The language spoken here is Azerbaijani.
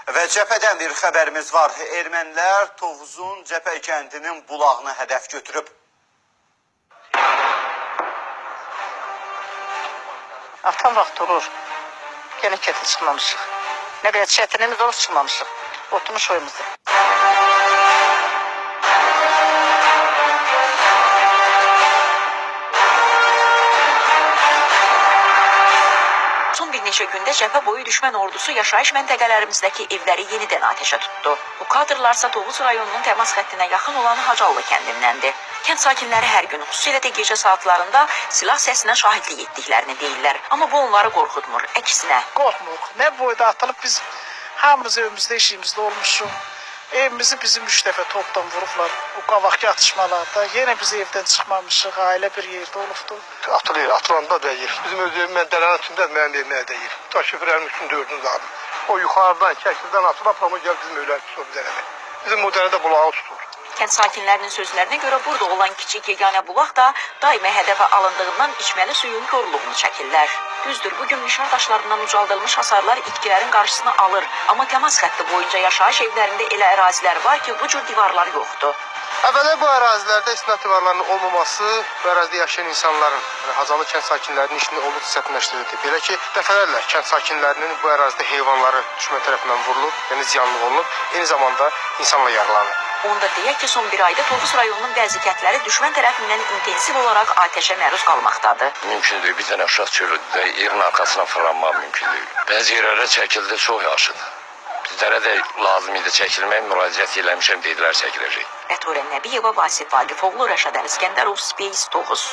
Və cəbhədən bir xəbərimiz var. Ermənilər Tovuzun Cəbhə kəndinin bulağını hədəf götürüb. Atan vaxt durur. Yenə kətə çıxmamışıq. Nə qədər çətinimiz olub çıxmamışıq. Oturmuş oyumuzda. Son bir neçə gündə cəbhə boyu düşmən ordusu yaşayış məntəqələrimizdəki evləri yenidən atəşə tutdu. Bu kadrlarsa Tovuz rayonunun təmas xəttinə yaxın olan Hacallı kəndindəndir. Kənd sakinləri hər gün, xüsusilə də gecə saatlarında silah səsinə şahidlik etdiklərini deyirlər. Amma bu onları qorxutmur, əksinə. Qorxmuruq. Nə boyda atılıb biz hamımız evimizdə, işimizdə olmuşuq. Evimizi bizim 3 dəfə topdan vurublar o qabaqki atışmalarda. Yenə biz evdən çıxmamışıq, ailə bir yerdə olubdu. Atılır, atılanda dəyir. Bizim öz evim, mən dələnin üstündə mənim evimə dəyir. Daşı fırənin üstündə dördünüz abi. O yuxarıdan, Kəkildən atılıb, amma gəl bizim evlər tutur bir dənə. Bizim o dənədə bulağı tutur. Kənd sakinlərinin sözlərinə görə burada olan kiçik yeganə bulaq da daima hədəfə alındığından içməli suyun korluğunu çəkirlər. Düzdür, bugün mişar daşlarından ucaldılmış hasarlar itkilərin qarşısını alır. Amma təmas xətti boyunca yaşayış evlərində elə ərazilər var ki, bu cür divarlar yoxdur. Əvvəla bu ərazilərdə istinad divarlarının olmaması bu ərazidə yaşayan insanların, yəni Hacallı kənd sakinlərinin işini olduqca çətinləşdirirdi. Belə ki, dəfələrlə kənd sakinlərinin bu ərazidə heyvanları düşmən tərəfindən vurulub, yəni ziyanlıq olunub, eyni zamanda insanla yaralanıb. Onu da deyək ki, son bir ayda Tovuz rayonunun bəzi kəndləri düşmən tərəfindən intensiv olaraq atəşə məruz qalmaqdadır. Mümkün deyil, bir dənə uşaq çölündə yerin arxasına fırlanmaq mümkün deyil. Bəzi yerlərə çəkildi, çox yaxşıdır. Bizlərə də lazım idi çəkilmək, müraciət eləmişəm, dedilər çəkiləcək. Bəturə Nəbiyeva, Vasif Vaqifoğlu, Rəşad Əliskəndərov, Space 9.